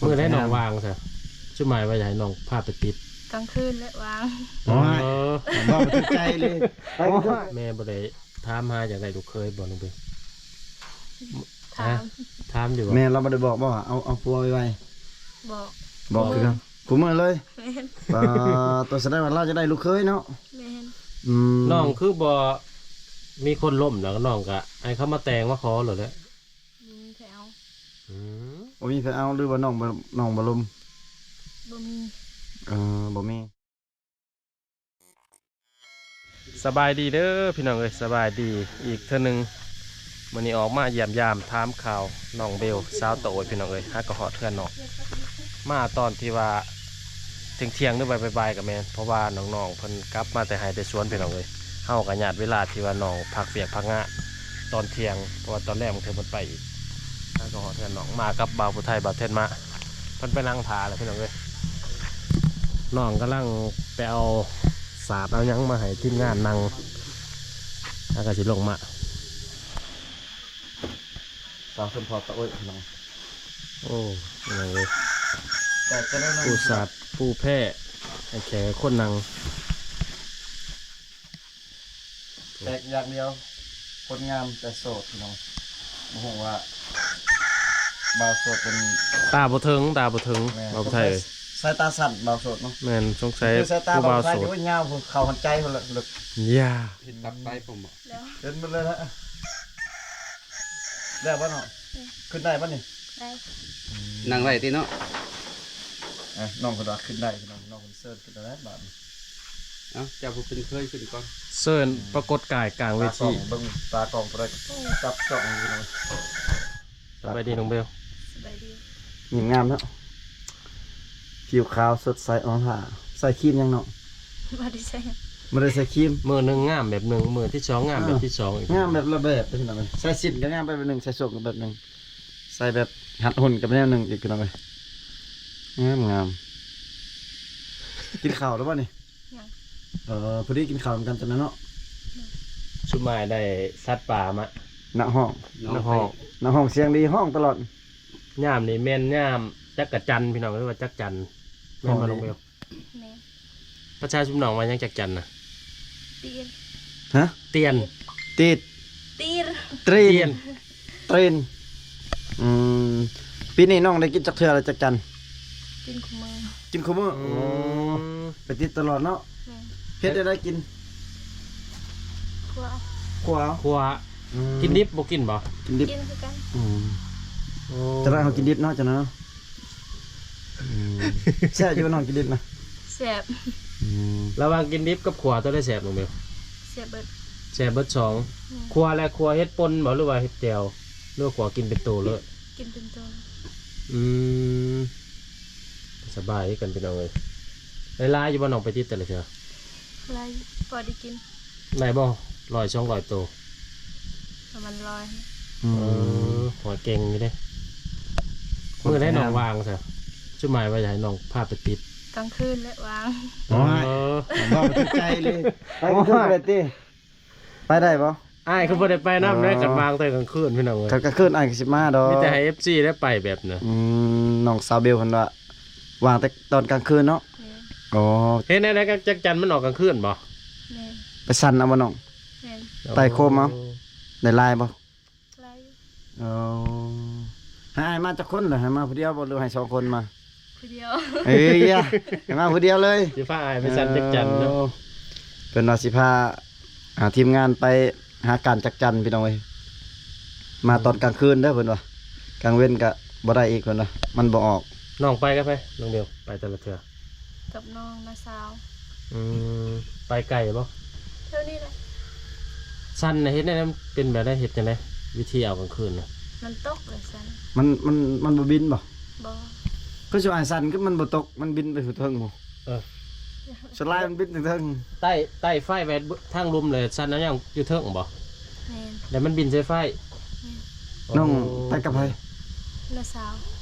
ມື້ໃດນ້ອງວ່າງຊະ? ຈຸໝາຍວ່າຢາກໃຫ້ນ້ອງພາໄປຕິດ ກາງຄືນແຫຼະວ່າງ. ໂອ້ຍ ເອີ ເວົ້າຖືກໃຈເລີຍ. ໂອ້ຍ ແມ່ບໍ່ໄດ້ຖາມຫາຢາກໄດ້ລູກເຂີຍບໍ່ນ້ອງເບວ? ຖາມ ຮະ? ຖາມຢູ່ບໍ່? ແມ່ລາວບໍ່ໄດ້ບອກບໍ່ວ່າເອົາ ເອົາຜົວໄວໆ? ບອກ ບອກຄືກັນ ຄູ່ມື້ເລີຍ? ແມ່ນ. ປາດໂຕ ສະແດງວ່າລາວຈະໄດ້ລູກເຂີຍເນາະ? ແມ່ນ. ອືມ ນ້ອງຄືບໍ່ມີຄົນລົ້ມແລ້ວ ນ້ອງກະໃຫ້ເຂົາມາແຕ່ງມາຂໍໂລດແຫຼະ. ບໍ່ມີໃຜເອົາ. ອືມ ບໍ່ມີໃຜເອົາ ຫຼືວ່ານ້ອງບໍ່ ນ້ອງບໍ່ລົມ? ບໍ່ມີ. ເອີ ບໍ່ມີ. ສະບາຍດີເດີພີ່ນ້ອງເອີຍ ສະບາຍດີອີກເທື່ອໜຶ່ງ. ມື້ນີ້ອອກມາຢ້ຽມຢາມຖາມຂ່າວນ້ອງເບວ ສາວຕາໂອຍ ພີ່ນ້ອງເອີຍ. ຫາກໍຮອດເຮືອນນ້ອງ ມາຕອນທີ່ວ່າທ່ຽງໆ ຫຼືວ່າບ່າຍໆ ກໍແມ່ນ ເພາະວ່ານ້ອງໆ ເພິ່ນກັບມາແຕ່ໄຮ່ແຕ່ສວນ ພີ່ນ້ອງເອີຍ. ເຮົາກໍຍາດເວລາທີ່ວ່ານ້ອງພັກວຽກພັກງານຕອນທ່ຽງ ເພາະວ່າຕອນແລງບາງເທື່ອເພິ່ນໄປອີກ. ຫາກໍຮອດເຮືອນນ້ອງ ມາກັບບ່າວຜູ້ໄທ ບ່າວເທັນມາ ເພິ່ນໄປນັ່ງຖ້າແລ້ວ ພີ່ນ້ອງເອີຍ. ນ້ອງກຳລັງໄປເອົາສາດເອົາຫຍັງມາໃຫ້ທີມງານນັ່ງ ແລ້ວກໍຊິລົງມາ. ສາວຊົນເຜົ່າຕາໂອຍພີ່ນ້ອງ. ໂອ້ ພີ່ນ້ອງເອີຍ ແຕ່ຈະໄດ້ນັ່ງ ປູສາດປູແພໃຫ້ແຂກຄົນນັ່ງ. ແປກຢ່າງດຽວ ຄົນງາມແຕ່ໂສດພີ່ນ້ອງ. ບໍ່ຮູ້ວ່າບ່າວໂສດເປັນ ຕາບໍ່ເຖິງ ຕາບໍ່ເຖິງ. ແມ່ນ ບ່າວໄທ ສົງໄສສາຍຕາສັ້ນບ່າວໂສດເນາະ. ແມ່ນ ສົງໄສ ຄືສາຍຕາບ່າວໂສດ ຍາວພຸ້ນ ເຂົ້າຫົນໃຈພຸ້ນລະ. ຍາ ເຫັນຕັບໄຕຜົມບໍ່? ເຫັນໝົດເລີຍນະ. ແລ້ວບໍ່ນ້ອງ? ຂຶ້ນໄດ້ບໍ່ນີ້? ໄດ້. ອືມ ນັ່ງໄດ້ຕິເນາະ. ອ່ະ ນ້ອງເພິ່ນວ່າຂຶ້ນໄດ້ພີ່ນ້ອງ ນ້ອງເພິ່ນເຊີນຂຶ້ນໄດ້ບາດນີ້. ເອົ້າ ເຈົ້າຜູ້ເພິ່ນເຄີຍຂຶ້ນກ່ອນ ເຊີນປາກົດກາຍກາງເວທີ. ຕາກ້ອງເບິ່ງ ຕາກ້ອງຜູ້ໃດກໍຈັບຈ້ອງຢູ່ພີ່ນ້ອງ. ສະບາຍດີນ້ອງເບວ. ສະບາຍດີ. ຍິ້ມງາມເນາະ ຜິວຂາວສົດໃສອອຮ່າ. ໃສ່ຄຣີມຫຍັງນ້ອງ? ບໍ່ໄດ້ໃສ່. ບໍ່ໄດ້ໃສ່ຄຣີມ. ມື້ໜຶ່ງງາມແບບໜຶ່ງ ມື້ທີສອງງາມແບບທີສອງອີກ. ງາມແບບລະແບບພີ່ນ້ອງເອີຍ. ໃສ່ສິ້ນກໍງາມໄປແບບໜຶ່ງ ໃສ່ສົ້ງກໍແບບໜຶ່ງ ໃສ່ແບບຮັດຫຸ່ນກໍແນວໜຶ່ງອີກພີ່ນ້ອງເອີຍ. ງາມໆ. ກິນເຂົ້າແລ້ວບໍ່ນີ້? ຍັງ. ເອີ ພໍດີກິນເຂົ້ານຳກັນຈັ່ງນັ້ນເນາະ. ຊຸມມາຍໄດ້ສັດປ່າມາ ນະຮ້ອງ ນະຮ້ອງ ນະຮ້ອງສຽງດີ ຮ້ອງຕະຫຼອດ. ຍາມນີ້ແມ່ນຍາມຈັກກະຈັນພີ່ນ້ອງ ຫຼືວ່າຈັກຈັນ ແມ່ນບໍ່ນ້ອງເບວ? ແມ່ນ. ພາສາຊຸມນ້ອງວ່າຫຍັງຈັກຈັນນະ? ຕີນ. ຮະ? ຕຽນ. ຕີດ. ຕີນ. ຕຽນ. ຕຽນ. ຕຽນ. ອືມ ປີນີ້ນ້ອງໄດ້ກິນຈັກເທື່ອລະຈັກຈັນ? ກິນຄູ່ມື້. ກິນຄູ່ມື້. ອືມ ໂອ້ ໄປຕິດຕະຫຼອດເນາະ. ແມ່ນ. ເຮັດແນວໃດກິນ? ຂົ້ວ. ຂົ້ວ. ຂົ້ວ. ອືມ ກິນດິບບໍ່ກິນບໍ່? ກິນດິບ. ກິນຄືກັນ. ອືມ ໂອ້ ຈະໄດ້ເຮົາກິນດິບເນາະ ຈະເນາະ. ອືມ ແຊບຢູ່ບໍ່ນ້ອງກິນດິບນະ? ແຊບ. ອືມ ລະຫວ່າງກິນດິບກັບຂົ້ວ ໂຕໃດແຊບນ້ອງເບວ? ແຊບເບິດ. ແຊບເບິດສອງ. ອືມ ຂົ້ວແລະ ຂົ້ວເຫັດປົນບໍ່ ຫຼືວ່າເຫັດແຈ່ວ ຫຼືວ່າຂົ້ວກິນເປັນໂຕເລີຍ? ກິນເປັນໂຕ. ອືມ ສະບາຍຄືກັນພີ່ນ້ອງເອີຍ. ໄດ້ຫຼາຍຢູ່ບໍ່ນ້ອງໄປຕິດແຕ່ລະເທື່ອ? ຫຼາຍ ພໍໄດ້ກິນ. ໄດ້ບໍ່ ຮ້ອຍສອງຮ້ອຍໂຕ? ປະມານຮ້ອຍ. ອືມ ເອີ ຫົວເກັ່ງຢູ່ເດ້. ມື້ໃດນ້ອງວ່າງຊະ? ຈຸໝາຍວ່າຢາກໃຫ້ນ້ອງພາໄປຕິດ ກາງຄືນແຫຼະວ່າງ. ໂອ້ຍ ເວົ້າຖືກໃຈເລີຍ. ໄປກາງຄືນໄດ້ຕິ? ໄປໄດ້ບໍ່? ອ້າຍຄືບໍ່ໄດ້ໄປນຳເດ້ ຄັນວ່າງແຕ່ກາງຄືນພີ່ນ້ອງເອີຍ. ຄັນກາງຄືນອ້າຍກໍຊິມາດອກ. ມີແຕ່ໃຫ້ເອັຟຊີໄດ້ໄປແບບນະ. ອືມ ນ້ອງສາວເບວເພິ່ນວ່າວ່າງແຕ່ຕອນກາງຄືນເນາະ. ແມ່ນ. ອໍ ເຮັດແນວໃດ ຈັກຈັນມັນອອກກາງຄືນບໍ່? ແມ່ນ. ໄປສັນເອົາບໍ່ນ້ອງ? ແມ່ນ. ໄຕ່ໂຄມເອົາ. ໂອ້ ໄດ້ຫຼາຍບໍ່? ຫຼາຍຢູ່. ອໍ ໃຫ້ອ້າຍມາຈັກຄົນລະ? ໃຫ້ມາຜູ້ດຽວບໍ່ ຫຼືໃຫ້ສອງຄົນມາ? ຜູ້ດຽວ. ເອີຍ ໃຫ້ມາຜູ້ດຽວເລີຍ. ຊິພາອ້າຍໄປສັນຈັກຈັນເນາະ. ເອີ ເພິ່ນວ່າຊິພາ ອ່າ ທີມງານໄປຫາການຈັກຈັນພີ່ນ້ອງເອີຍ. ມາຕອນກາງຄືນເດີເພິ່ນວ່າ ກາງເວັນກະບໍ່ໄດ້ອີກເພິ່ນວ່າ ມັນບໍ່ອອກ. ນ້ອງໄປກັບໃຜ? ນ້ອງເບວໄປແຕ່ລະເທື່ອ ກັບນ້ອງນ້າສາວ. ອືມ ໄປໄກບໍ່? ແຖວນີ້ແຫຼະ. ສັນນະ ເຮັດແນວໃດ ເປັນແບບໃດ ເຮັດຈັ່ງໃດ ວິທີເອົາກາງຄືນນະ? ມັນຕົກເລີຍສັນ. ມັນ ມັນ ມັນບໍ່ບິນບໍ່? ບໍ່. ຄືຊິວ່າສັນ ຄືມັນບໍ່ຕົກ ມັນບິນໄປຜູ້ເທິງບໍ່? ເອີ ສ່ວນຫຼາຍມັນບິນເທິງໆ. ໄຕ້ ໄຕ້ໄຟໄວ້ທາງລຸ່ມເລີຍ ສັນເອົາຫຍັງຢູ່ເທິງບໍ່? ແມ່ນ. ແລ້ວມັນບິນໃສ່ໄຟ. ແມ່ນ. ນ້ອງ ໂອ້ ໄປກັບໃຜ? ນ້າສາວ.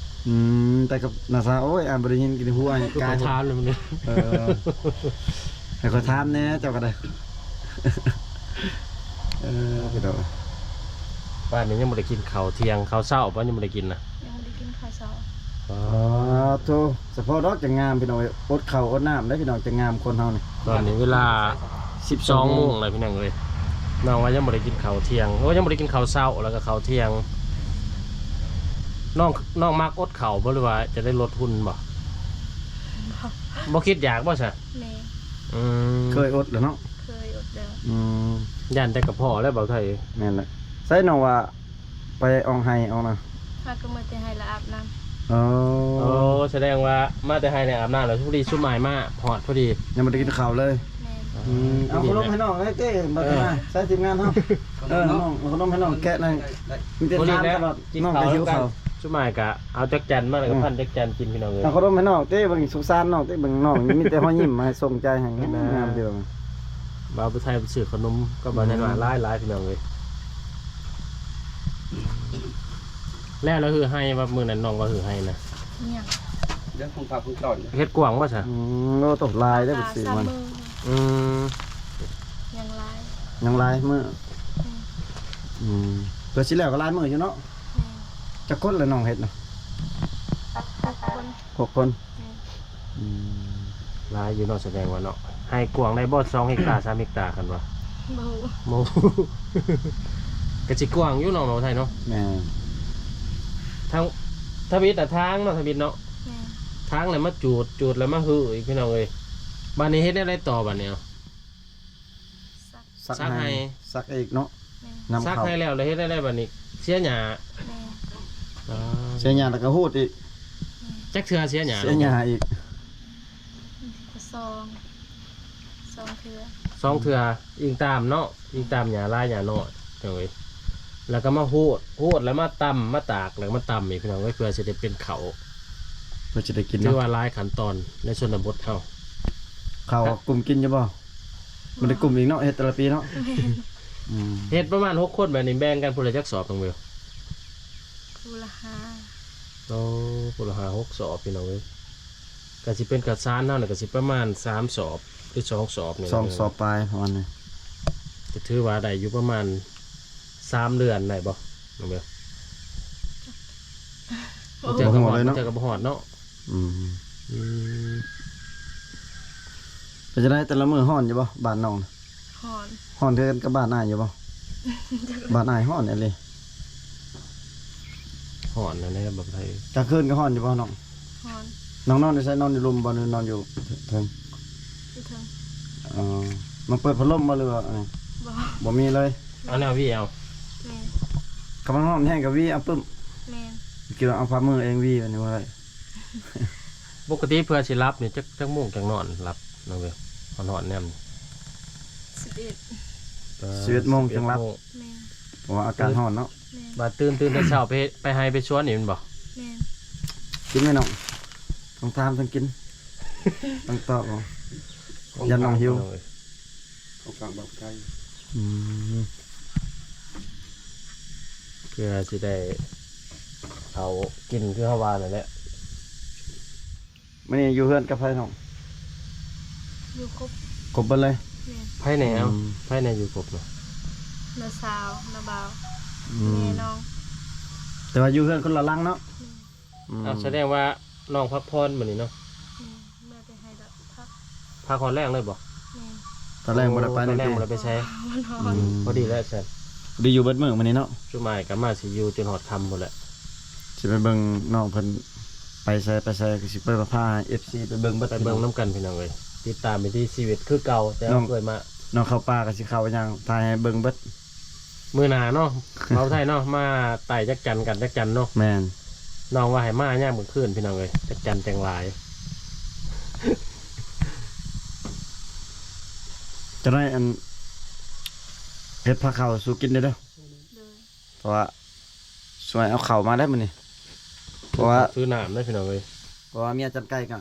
ອືມ ໄປກັບນ້າສາວ. ໂອ້ຍ ອ້າຍບໍ່ໄດ້ຍິນ ກິນຫູອ້າຍກາຍ. ຖາມເລີຍມື້ນີ້. ເອີ ໃຫ້ຂ້ອຍຖາມແດ່ ເຈົ້າກໍໄດ້. ເອີ ພີ່ນ້ອງ ບ້ານນີ້ຍັງບໍ່ໄດ້ກິນເຂົ້າທ່ຽງ ເຂົ້າເຊົ້າບໍ່? ຍັງບໍ່ໄດ້ກິນນະ. ຍັງບໍ່ໄດ້ກິນເຂົ້າເຊົ້າ. ປາໂທ ສະເພາະດອກຈັ່ງງາມພີ່ນ້ອງເອີຍ ອົດເຂົ້າອົດນ້ຳໄດ້ພີ່ນ້ອງ ຈັ່ງງາມຄົນເຮົານີ້. ຕອນນີ້ເວລາສິບສອງໂມງແລ້ວພີ່ນ້ອງເອີຍ ນ້ອງວ່າຍັງບໍ່ໄດ້ກິນເຂົ້າທ່ຽງ ໂອ້ ຍັງບໍ່ໄດ້ກິນເຂົ້າເຊົ້າ ແລ້ວກໍເຂົ້າທ່ຽງ. ນ້ອງ ນ້ອງມັກອົດເຂົ້າບໍ່ ຫຼືວ່າຈະໄດ້ລົດຫຸ່ນບໍ່? ບໍ່ ບໍ່ຄິດຢາກບໍ່ຊະ? ແມ່ນ. ອືມ ເຄີຍອົດແລ້ວເນາະ? ເຄີຍອົດແລ້ວ. ອືມ ຢ້ານແຕ່ກະເພາະແລ້ວ ບ່າວໄທ. ແມ່ນແຫຼະ. ໃສນ້ອງວ່າ ໄປອອກໄຮ່ອອກນາ? ຫາກໍມາແຕ່ໄຮ່ລະອາບນ້ຳ. ເອີ ໂອ້ ສະແດງວ່າມາແຕ່ໄຮ່ແລ້ວອາບນ້ຳແລ້ວ ພໍດີຊຸມອ້າຍມາຮອດພໍດີ ຍັງບໍ່ໄດ້ກິນເຂົ້າເລີຍ. ແມ່ນ. ອືມ ເອົາຂະໜົມໃຫ້ນ້ອງໄດ້ເຕ້ ບັດນີ້ນະ ໃສ່ທີມງານເຮົາ. ເອີ ນ້ອງ ເອົາຂະໜົມໃຫ້ນ້ອງແກະໜ່ອຍ ມີແຕ່ທານຕະຫຼອດ ນ້ອງກໍຫິວເຂົ້າ. ຊຸມອ້າຍກະເອົາຈັກຈັ່ນມາ ແລ້ວກໍ ອືມ ພັນຈັກຈັ່ນກິນພີ່ນ້ອງເອີຍ. ເອົາຂະໜົມໃຫ້ນ້ອງເຕ້ ເບິ່ງສົງສານນ້ອງເຕ້ ເບິ່ງນ້ອງມີແຕ່ຮອຍຍິ້ມມາໃຫ້ສົ່ງໃຈໃຫ້ງາມໆ ພີ່ນ້ອງ. ບ່າວໄທໄປຊື້ຂະໜົມກັບບ່າວໄທມາຫຼາຍໆ ພີ່ນ້ອງເອີຍ. ແລ້ວລະ ຄືໄຮ່ວ່າມື້ນັ້ນນ້ອງວ່າຄືໄຮ່ນະ ຍັງ ເລື່ອງຂອງພາກຂອງຕອນ ເຮັດກວ້າງບໍ່ຊະ? ອືມ ໂອ້ ຕົກຫຼາຍເດ້ ໄປຊື້ມັນ. ອືມ ຍັງຫຼາຍ ຍັງຫຼາຍມື້. ອືມ ອືມ ເພື່ອຊິແລ້ວກໍຫຼາຍມື້ຢູ່ເນາະ. ແມ່ນ. ຈັກຄົນລະນ້ອງເຮັດນະ? ຫົກຄົນ. ຫົກຄົນ. ອືມ ອືມ ຫຼາຍຢູ່ເນາະ ສະແດງວ່າເນາະ. ໄຮ່ກວ້າງໄດ້ບໍ່ ສອງເຮັກຕາ ສາມເຮັກຕາ ຄັນວ່າ? ບໍ່ຮູ້ ບໍ່ຮູ້ ກະຊິກວ້າງຢູ່ເນາະ ບ່າວໄທເນາະ. ແມ່ນ. ທາງທຳອິດນະທາງເນາະ ທຳອິດເນາະ. ແມ່ນ. ທາງແລ້ວມາຈູດ ຈູດແລ້ວມາຮື້ອີກ ພີ່ນ້ອງເອີຍ. ບາດນີ້ເຮັດແນວໃດຕໍ່ບາດນີ້? ເອົາ ສັກ ສັກ ສັກໄຮ່ ໄຮ່ ສັກອີກເນາະ. ແມ່ນ. ນຳ ສັກ ເຂົ້າ ໄຮ່ແລ້ວ ແລ້ວເຮັດແນວໃດບາດນີ້? ເສຍຫຍ້າ. ແມ່ນ. ອ່າ ເສຍຫຍ້າແລ້ວກໍຮູດອີກ. ແມ່ນ. ຈັກເທື່ອເສຍຫຍ້າ? ເສຍຫຍ້າອີກ ສອງ ສອງເທື່ອ ສອງເທື່ອ ອີງຕາມເນາະ ອີງຕາມຫຍ້າຫຼາຍຫຍ້ານ້ອຍ ພີ່ນ້ອງເອີຍ. ແລ້ວກໍມາຮູດ ຮູດແລ້ວມາຕຳ ມາຕາກ ແລ້ວກໍມາຕຳອີກ ພີ່ນ້ອງເອີຍ ເພື່ອຊິໄດ້ເປັນເຂົ້າ ເພື່ອຊິໄດ້ກິນເນາະ. ຖືວ່າຫຼາຍຂັ້ນຕອນໃນຊົນນະບົດເຮົາ. ເຂົ້າກຸ້ມກິນຢູ່ບໍ່? ບໍ່ໄດ້ກຸ້ມອີກເນາະ ເຮັດແຕ່ລະປີເນາະ. ແມ່ນ. ອືມ ເຮັດປະມານຫົກຄົນ ແບບນີ້ແບ່ງກັນຜູ້ລະຈັກສອບ ນ້ອງເບວ? ຜູ້ລະຫ້າ. ໂອ້ ຜູ້ລະຫ້າຫົກສອບ ພີ່ນ້ອງເອີຍ. ກະຊິເປັນກະສານເຮົານີ້ກະຊິປະມານສາມສອບ ຫຼື ສອງສອບນີ້ ສອງສອບປາຍປະມານນີ້. ກະຖືວ່າໄດ້ຢູ່ປະມານສາມເດືອນໄດ້ບໍ່ ນ້ອງເບວ? ບໍ່ຮູ້ເລີຍເນາະ ເທື່ອກໍບໍ່ຮອດເນາະ. ອືມ ອືມ ເປັນຈັ່ງໃດແຕ່ລະມື້ ຮ້ອນຢູ່ບໍ່ບ້ານນ້ອງ? ຮ້ອນ. ຮ້ອນຄືກັນກັບບ້ານອ້າຍຢູ່ບໍ່? ບ້ານອ້າຍຮ້ອນອີ່ຫຼີ. ຮ້ອນແນວໃດ ບໍ່ໄດ້. ກາງຄືນກໍຮ້ອນຢູ່ບໍ່ນ້ອງ? ຮ້ອນ. ນ້ອງນອນຢູ່ໃສ? ນອນຢູ່ລຸ່ມບໍ່ ຫຼືນອນຢູ່ເທິງ? ຢູ່ເທິງ. ອໍ ນ້ອງເປີດພັດລົມບໍ່ ຫຼືວ່າອັນນີ້? ບໍ່. ບໍ່ມີເລີຍ. ເອົາແນວຫວີເອົາ. ແມ່ນ. ຄັນມັນຮ້ອນແຮງກໍຫວີເອົາປຶ້ມ. ແມ່ນ. ຄິດວ່າເອົາຝ່າມືເອງຫວີ ອັນນີ້ບໍ່ໄດ້. ປົກກະຕິເພື່ອຊິຫຼັບນີ້ ຈັກ ຈັກໂມງຈັ່ງນອນຫຼັບ ນ້ອງເວ? ຮ້ອນໆ ຍາມນີ້ ສິບເອັດ ເອີ ສິບເອັດໂມງຈັ່ງຫຼັບ. ແມ່ນ. ເພາະວ່າອາກາດຮ້ອນເນາະ. ແມ່ນ. ບາດຕື່ນ ຕື່ນແຕ່ເຊົ້າໄປ ໄປໄຮ່ໄປສວນນີ້ແມ່ນບໍ່? ແມ່ນ. ກິນໄໝນ້ອງ? ຕ້ອງຖາມ ຕ້ອງກິນ ຕ້ອງຕອບເອົາ. ຢ້ານນ້ອງຫິວ. ຂອງຝາກບ່າວໄທ. ອືມ ເພື່ອຊິໄດ້ເຂົ້າກິນຄືເຮົາວ່ານັ້ນແຫຼະ. ມື້ນີ້ຢູ່ເຮືອນກັບໃຜນ້ອງ? ຢູ່ຄົບ ຄົບເບິດເລີຍ. ແມ່ນ. ໃຜແດ່? ອືມ ເອົາ ໃຜແດ່ຢູ່ຄົບນະ? ນ້າສາວ ນ້າບ່າວ. ອືມ ແມ່ນ້ອງ. ແຕ່ວ່າຢູ່ເຮືອນຄົນລະຫຼັງເນາະ. ແມ່ນ. ອືມ ອ້າວ ສະແດງວ່ານ້ອງພັກຜ່ອນມື້ນີ້ເນາະ. ແມ່ນ. ເມື່ອແຕ່ໄຮ່ແລ້ວພັກ ພັກຮອດແລງເລີຍບໍ່? ແມ່ນ. ຕອນແລງບໍ່ໄດ້ໄປ ຕອນແລງບໍ່ໄດ້ໄປໃສ? ບໍ່ໄດ້. ອືມ ພໍດີແລ້ວຊັ້ນ ໄດ້ຢູ່ເບິດມື້ມື້ນີ້ເນາະ. ຊຸມອ້າຍກໍມາຊິຢູ່ຈົນຮອດຄ່ຳພຸ້ນແຫຼະ. ຊິໄປເບິ່ງນ້ອງເພິ່ນໄປໃສ ໄປໃສ ກໍຊິເປີດພາ ເອັຟຊີ ໄປເບິ່ງເບິດ ໄປເບິ່ງນຳກັນພີ່ນ້ອງເອີຍ. ຕິດຕາມວິຖີຊີວິດຄືເກົ່າ ແຕ່ເຮົາເຄີຍມາ ນ້ອງເຂົ້າປ່າກໍຊິເຂົ້າຍ່າງຖ່າຍໃຫ້ເບິ່ງເບິດ. ມື້ໜ້າເນາະ ເວົ້າໄທເນາະ ມາໄຕ່ຈັກຈັ່ນກັນ ຈັກຈັ່ນເນາະ. ແມ່ນ. ນ້ອງວ່າໃຫ້ມາຍາມກາງຄືນພີ່ນ້ອງເອີຍ ຈັກຈັ່ນຈັ່ງຫຼາຍ. ຈະໄດ້ອັນ ເຮັດພາເຂົ້າສູ່ກິນເດີ້. ໂດຍ. ເພາະວ່າຊ່ວຍເອົາເຂົ້າມາໄດ້ມື້ນີ້ ເພາະວ່າ ຊື້ນ້ຳເດີ້ພີ່ນ້ອງເອີຍ. ເພາະວ່າເມຍຈັນໄກ່ກໍ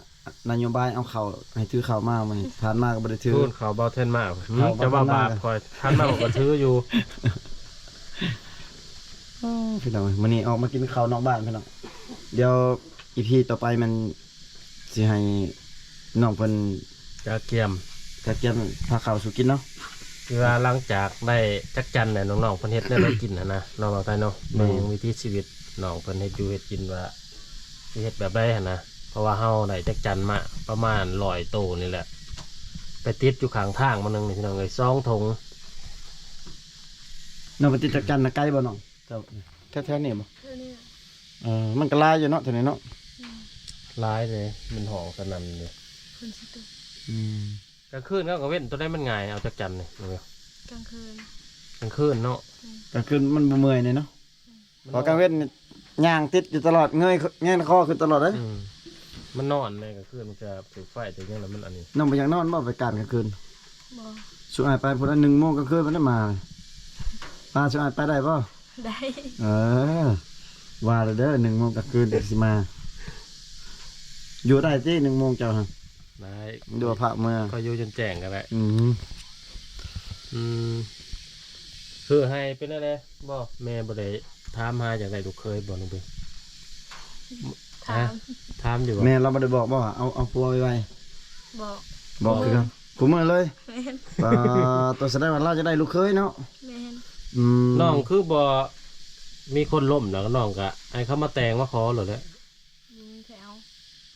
ນະໂຍບາຍເອົາເຂົ້າໃຫ້ຖືເຂົ້າມາມື້ນີ້ ຜ່ານມາກໍບໍ່ໄດ້ຖື. ເຂົ້າເບົາແທນມາ. ເຈົ້າວ່າບາບຂ້ອຍ ຜ່ານມາຂ້ອຍກໍຖືຢູ່. ໂອ້ ພີ່ນ້ອງເອີຍ ມື້ນີ້ອອກມາກິນເຂົ້ານອກບ້ານພີ່ນ້ອງ. ດຽວອີພີຕໍ່ໄປແມ່ນຊິໃຫ້ນ້ອງເພິ່ນກະກຽມ ກະກຽມພາເຂົ້າສູ່ກິນເນາະ. ຄືວ່າຫຼັງຈາກໄດ້ຈັກຈັ່ນແລ້ວ ນ້ອງໆເພິ່ນເຮັດແນວໃດກິນຫັ້ນນະ ນ້ອງເວົ້າໄທເນາະ. ແມ່ນ. ເບິ່ງວິຖີຊີວິດນ້ອງເພິ່ນເຮັດຢູ່ເຮັດກິນວ່າ ຊິເຮັດແບບໃດຫັ້ນນະ ເພາະວ່າເຮົາໄດ້ຈັກຈັ່ນມາປະມານຮ້ອຍໂຕນີ້ແຫຼະ ໄປຕິດຢູ່ຂ້າງທາງມື້ໜຶ່ງນີ້ ພີ່ນ້ອງເອີຍ ສອງຖົງ. ນ້ອງໄປຕິດຈັກຈັ່ນນະ ໄກບໍ່ນ້ອງ? ແຖວໆນີ້ບໍ່? ແຖວນີ້. ເອີ ມັນກໍຫຼາຍຢູ່ເນາະ ແຖວນີ້ເນາະ. ອືມ ຫຼາຍເດ້ ມັນຮ້ອງສະໜັ່ນຢູ່. ຝົນຊິຕົກ. ອືມ ກາງຄືນເຮົາກໍເວັ້ນ ໂຕໃດມັນງ່າຍ ເອົາຈັກຈັ່ນນີ້? ກາງຄືນ. ກາງຄືນເນາະ. ອືມ ກາງຄືນມັນບໍ່ເມື່ອຍເດ້ເນາະ. ອືມ ເພາະກາງເວັນນີ້ຍ່າງຕິດຢູ່ຕະຫຼອດ ເງີຍ ເງີຍຄໍຂຶ້ນຕະຫຼອດເດ້. ອືມ ມັນນອນໃນກາງຄືນ ມັນຈະຖືກໄຟຖືກຫຍັງແລ້ວມັນອັນນີ້. ນ້ອງບໍ່ຢາກນອນບໍ່ ໄປການກາງຄືນ? ບໍ່. ຊຸອ້າຍໄປພຸ້ນ ໜຶ່ງໂມງກາງຄືນພຸ້ນນະມາ. ປາ ຊຸອ້າຍໄປໄດ້ບໍ່? ໄດ້. ເອີ ວ່າແລ້ວເດີ ໜຶ່ງໂມງກາງຄືນຊິມາ. ຢູ່ໄດ້ຕິ ໜຶ່ງໂມງເຈົ້າຫັ້ນ? ໄດ້ ຢູ່ພາກເມືອງ ຂ້ອຍຢູ່ຈົນແຈ້ງກໍໄດ້. ອືມ ອືມ ຄືໃຫ້ເປັນແນວໃດບໍ່? ແມ່ບໍ່ໄດ້ຖາມຫາຢາກໄດ້ລູກເຂີຍບໍ່ນ້ອງເບ? ຖາມ ຮະ? ຖາມຢູ່ບໍ່? ແມ່ລາວບໍ່ໄດ້ບອກບໍ່ວ່າເອົາ ເອົາຜົວໄວໆ? ບອກ. ບອກຄືກັນ ບອກ ຄູ່ມື້ເລີຍ? ແມ່ນ. ປາ ໂຕ ສະແດງວ່າລາວຈະໄດ້ລູກເຂີຍເນາະ? ແມ່ນ. ອືມ ນ້ອງຄືບໍ່ມີຄົນລົມແລ້ວ ນ້ອງກະໃຫ້ເຂົາມາແຕ່ງມາຂໍໂລດແຫຼະ. ບໍ່ມີໃຜເອົາ.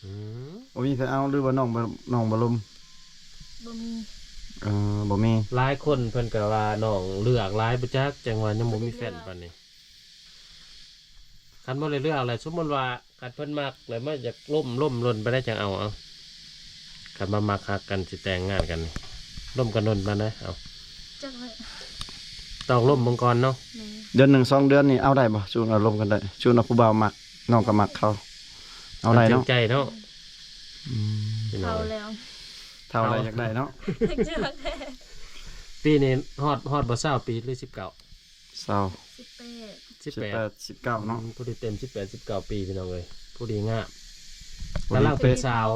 ອືມ ບໍ່ມີໃຜເອົາ ຫຼືວ່ານ້ອງບໍ່ ນ້ອງບໍ່ລົມ? ບໍ່ມີ. ເອີ ບໍ່ມີ. ຫຼາຍຄົນເພິ່ນກໍວ່ານ້ອງເລືອກຫຼາຍບໍ່ຈັກ ຈັ່ງວ່າຍັງບໍ່ມີແຟນປານນີ້. ຄັນບໍ່ໄດ້ເລືອກແຫຼະ ສົມມຸດວ່າຄັນເພິ່ນມັກແລ້ວ ມາຢາກລົມ ລົມດົນປານໃດຈັ່ງເອົາ ເອົາ. ຄັນວ່າມັກຮັກກັນ ຊິແຕ່ງງານກັນ ລົມກັນດົນປານໃດ? ເອົາ ຈັກແຫຼະ ຕ້ອງລົມເບິ່ງກ່ອນເນາະ. ແມ່ນ. ເດືອນໜຶ່ງສອງເດືອນນີ້ເອົາໄດ້ບໍ່? ຊຸມເຮົາລົມກັນໄດ້ ຊຸມເຮົາຜູ້ບ່າວມັກ ນ້ອງກໍມັກເຂົາ ເອົາໄດ້ເນາະ. ເອົາໃຈເນາະ. ອືມ ເຖົ້າແລ້ວ ເຖົ້າແລ້ວຢາກໄດ້ເນາະ. ປີນີ້ຮອດ ຮອດບໍ່ຊາວປີ ຫຼື ສິບເກົ້າ? ຊາວ ສິບແປດ ສິບແປດ ສິບເກົ້າເນາະ. ອືມ ພໍດີເຕັມສິບແປດ ສິບເກົ້າປີ ພີ່ນ້ອງເອີຍ ພໍດີງາມ ກຳລັງເປັນສາວ.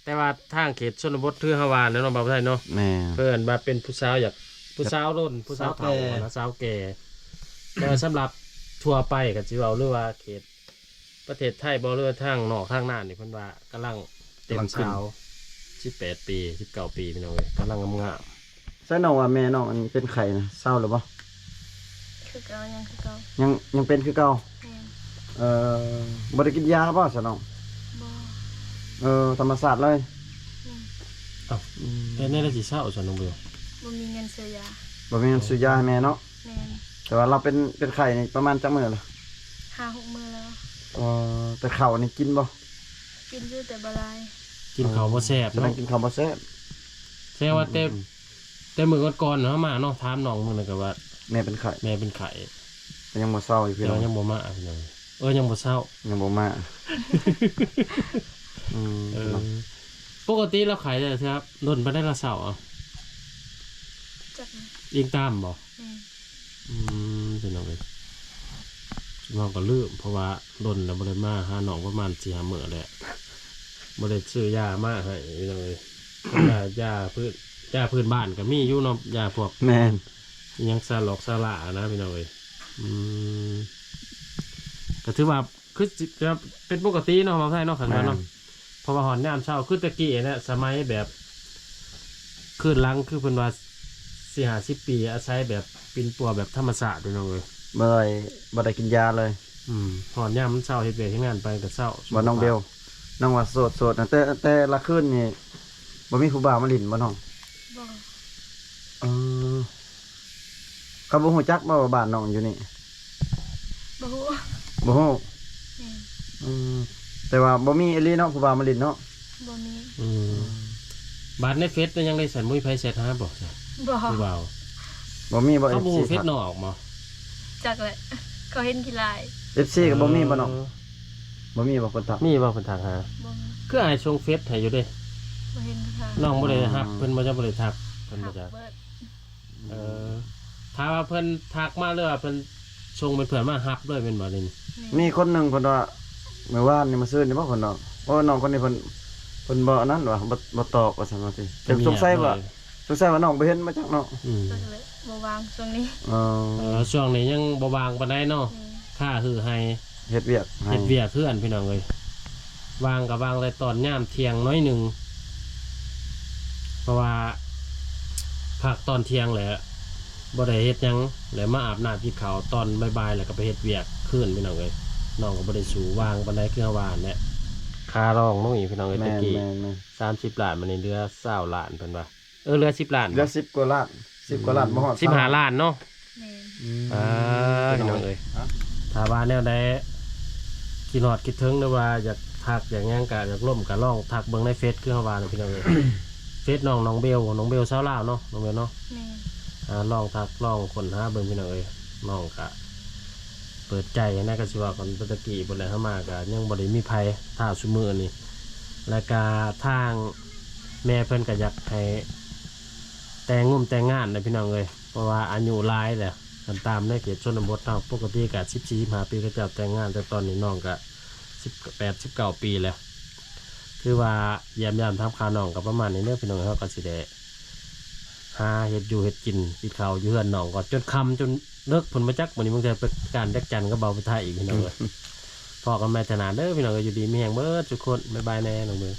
ແຕ່ວ່າທາງເຂດຊົນນະບົດ ຄືເຮົາວ່າແຫຼະເນາະ ບ່າວໄທເນາະ. ແມ່ນ. ເພິ່ນວ່າເປັນຜູ້ສາວ ຢາກຜູ້ສາວດົນ ຜູ້ສາວເຖົ້າ ສາວແກ່ ນະ ສາວແກ່. ແຕ່ວ່າສຳລັບທົ່ວໄປ ກໍຊິເວົ້າ ຫຼືວ່າເຂດປະເທດໄທບໍ່ ຫຼືວ່າທາງນອກທາງນານີ້ ເພິ່ນວ່າກຳລັງເຕັມສາວ ສິບແປດປີ ສິບເກົ້າປີ ພີ່ນ້ອງເອີຍ ກຳລັງງາມໆ. ໃສ່ນ້ອງວ່າແມ່ນ້ອງອັນເປັນໄຂ້ນະ ເຊົາແລ້ວບໍ່? ຄືເກົ່າ ຍັງຄືເກົ່າ. ຍັງ ຍັງເປັນຄືເກົ່າ? ແມ່ນ. ເອີ ບໍ່ໄດ້ກິນຢາບໍ່ຊະນ້ອງ? ບໍ່. ເອີ ທຳມະຊາດເລີຍ? ແມ່ນ. ເອົ້າ ອືມ ເຮັດແນວໃດຊິເຊົາຊະນ້ອງເບວ? ບໍ່ມີເງິນຊື້ຢາ. ບໍ່ມີເງິນຊື້ຢາໃຫ້ແມ່ເນາະ? ແມ່ນ. ແຕ່ວ່າລາວເປັນ ເປັນໄຂ້ນີ້ປະມານຈັກມື້ລະ? ຫ້າຫົກມື້ແລ້ວ. ເອີ ແຕ່ເຂົ້ານີ້ກິນບໍ່? ກິນຢູ່ແຕ່ບໍ່ຫຼາຍ. ກິນເຂົ້າບໍ່ແຊບເນາະ. ກິນເຂົ້າບໍ່ແຊບ. ແສດງວ່າແຕ່ ອືມ ແຕ່ມື້ກ່ອນໆເຮົາມາເນາະ ຖາມນ້ອງມື້ນັ້ນກໍວ່າແມ່ເປັນໄຂ້ ແມ່ເປັນໄຂ້ ກໍຍັງບໍ່ເຊົາຢູ່ພີ່ນ້ອງ. ຍັງບໍ່ມາພີ່ນ້ອງ. ເອີ ຍັງບໍ່ເຊົາ ຍັງບໍ່ມາ. ອືມ ເອີ ເນາະ ປົກກະຕິລາວໄຂ້ແຕ່ເທື່ອດົນປານໃດລາວເຊົາ? ເອົາ ຈັກ ອີງຕາມບໍ່? ແມ່ນ. ອືມ ພີ່ນ້ອງເອີຍ ເຮົາກໍລືມ ເພາະວ່າດົນແລ້ວບໍ່ໄດ້ມາຫານ້ອງປະມານສີ່ຫ້າມື້ແລ້ວ ບໍ່ໄດ້ຊື້ຢາມາໃຫ້ ພີ່ນ້ອງເອີຍ. ຢາ ຢາພື້ນ ຢາພື້ນບ້ານກໍມີຢູ່ເນາະ ຢາພວກ ແມ່ນ ອີ່ຫຍັງຊາຫຼອກຊາຫຼ້ານະ ພີ່ນ້ອງເອີຍ. ອືມ ກໍຖືວ່າ ຄືຊິເປັນປົກກະຕິເນາະ ເວົ້າໄທເນາະ ຄັນວ່າເນາະ. ແມ່ນ. ເພາະວ່າຮອດຍາມເຊົ້າ ຄືແຕ່ກີ້ຫັ້ນແຫຼະ ສະໄໝແບບ ຄືນຫຼັງ ຄືເພິ່ນວ່າສີ່ຫ້າສິບປີ ອາໄສແບບປິ່ນປົວແບບທຳມະຊາດ ພີ່ນ້ອງເອີຍ ບໍ່ໄດ້ ບໍ່ໄດ້ກິນຢາເລີຍ. ອືມ ຮອດຍາມມັນເຊົາ ເຮັດວຽກເຮັດງານໄປກໍເຊົາ. ບໍ່ ນ້ອງເບວ ນ້ອງວ່າໂສດ ໂສດນະ ແຕ່ ແຕ່ລະຄືນນີ້ບໍ່ມີຜູ້ບ່າວມາຫຼິ້ນບໍ່ນ້ອງ? ບໍ່. ເອີ ເຂົາບໍ່ຮູ້ຈັກບໍ່ວ່າບ້ານນ້ອງຢູ່ນີ້? ບໍ່ຮູ້. ບໍ່ຮູ້? ແມ່ນ. ອືມ ແຕ່ວ່າບໍ່ມີອີ່ຫຼີເນາະ ຜູ້ບ່າວມາຫຼິ້ນເນາະ? ບໍ່ມີ. ອືມ ບາດໃນເຟສໃນຫຍັງໄດ້ຊັ້ນ ບໍ່ມີໃຜແຊັດຫາບໍ່? ບໍ່. ຜູ້ບ່າວ ບໍ່ມີບໍ່? ເຂົາບໍ່ຮູ້ເຟສນ້ອງບໍ່? ຈັກແຫຼະ ເຂົາເຫັນຂີ້ລ້າຍ. ເອັຟຊີກໍບໍ່ມີບໍ່ນ້ອງ? ເອີ ບໍ່ມີບໍ່ຄົນທັກ? ມີບໍ່ຄົນທັກຫາ? ບໍ່ມີ. ຄືອ້າຍສົ່ງເຟສໃຫ້ຢູ່ເດ້. ບໍ່ເຫັນທັກ. ນ້ອງບໍ່ໄດ້ຮັບເພິ່ນບໍ່? ເຈົ້າບໍ່ໄດ້ທັກເພິ່ນບໍ່? ຈັກ. ເອີ ຖ້າວ່າເພິ່ນທັກມາ ຫຼືວ່າເພິ່ນສົ່ງເປັນເພື່ອນມາ ຮັບເລີຍແມ່ນບໍ່? ນີ້ ແມ່ນ. ມີຄົນໜຶ່ງເພິ່ນວ່າ ມື້ວານນີ້ ມື້ຊືນນີ້ບໍ່ ເພິ່ນວ່າ ໂອ້ ນ້ອງຄົນນີ້ເພິ່ນ ເພິ່ນບໍ່ອັນນັ້ນວ່າ ບໍ່ ບໍ່ຕອບວ່າຊັ້ນວ່າຕິ. ສົງໄສວ່າ ສົງໄສວ່ານ້ອງບໍ່ເຫັນມາຈັກເນາະ. ອືມ ບໍ່ວ່າງຊ່ວງນີ້. ເອີ ເອີ ຊ່ວງນີ້ຍັງບໍ່ວ່າງປານໃດເນາະ. ແມ່ນ. ຄ່າຮືໄຮ່ ເຮັດວຽກ ເຮັດວຽກເຮືອນ ພີ່ນ້ອງເອີຍ. ວ່າງກໍວ່າງແຕ່ຕອນຍາມທ່ຽງໜ້ອຍໜຶ່ງ ເພາະວ່າພັກຕອນທ່ຽງແຫຼະ ບໍ່ໄດ້ເຮັດຫຍັງ ແລ້ວມາອາບນ້ຳກິນເຂົ້າຕອນບ່າຍໆ ແລ້ວກໍໄປເຮັດວຽກຄືນ ພີ່ນ້ອງເອີຍ. ນ້ອງກໍບໍ່ໄດ້ສູ້ຫວ່າງປານໃດ ຄືເຮົາວ່າຫັ້ນແຫຼະ. ຄ່າລອງນ້ອງອີ່ພີ່ນ້ອງເອີຍ ແມ່ນ ແຕ່ກີ້ ແມ່ນ ແມ່ນ ສາມສິບລ້ານ ບາດນີ້ເຫຼືອຊາວລ້ານ ເພິ່ນວ່າ ເອີ ເຫຼືອສິບລ້ານ ເຫຼືອສິບກວ່າລ້ານ ສິບກວ່າລ້ານ ອືມ ບໍ່ຮອດ ສິບຫ້າລ້ານເນາະ. ແມ່ນ ອືມ ອ່າ ພີ່ນ້ອງເອີຍ ອ່ະ ຖ້າວ່າແນວໃດຄິດຮອດຄິດເຖິງ ຫຼືວ່າຢາກທັກຢາກຫຍັງ ກະຢາກລົມ ກະລອງທັກເບິ່ງໃນເຟສ ຄືເຮົາວ່ານະ ພີ່ນ້ອງເອີຍ. ເຟສນ້ອງ ນ້ອງເບວ ນ້ອງເບວຊາວລາວເນາະ ນ້ອງເບວເນາະ. ແມ່ນ ອ່າ ລອງທັກລອງຄົ້ນຫາເບິ່ງ ພີ່ນ້ອງເອີຍ. ນ້ອງກະເປີດໃຈນະ ກະຊິວ່າກັນແຕ່ກີ້ພຸ້ນແຫຼະ ເຮົາມາກະຍັງບໍ່ໄດ້ມີໃຜ ຖ້າຊຸມື້ນີ້ ແລ້ວກະທາງແມ່ເພິ່ນກະຢາກໃຫ້ແຕ່ງງຸມແຕ່ງງານນະ ພີ່ນ້ອງເອີຍ ເພາະວ່າອາຍຸຫຼາຍແລ້ວ. ຄັນຕາມໃນເຂດຊົນນະບົດເຮົາ ປົກກະຕິກະສິບສີ່ ສິບຫ້າປີ ເຂົາເຈົ້າແຕ່ງງານ ແຕ່ຕອນນີ້ນ້ອງກະສິບແປດ ສິບເກົ້າປີແລ້ວ. ຖືວ່າຢ້ຽມຢາມຖາມຂ່າວນ້ອງກໍປະມານນີ້ເດີ ພີ່ນ້ອງ. ເຮົາກໍຊິໄດ້ຫາເຮັດຢູ່ເຮັດກິນ ກິນເຂົ້າຢູ່ເຮືອນນ້ອງກ່ອນ ຈົນຄ່ຳຈົນເລິກພຸ້ນບໍ່ຈັກ. ມື້ນີ້ບາງເທື່ອໄປການຈັກຈັນກັບບ່າວໄທອີກ ພີ່ນ້ອງເອີຍ. ພໍ້ກັນໃໝ່ເທື່ອໜ້າເດີ ພີ່ນ້ອງເອີຍ. ຢູ່ດີມີແຮງເບິດທຸກຄົນ ບາຍບາຍແນ່ ນ້ອງເບີ.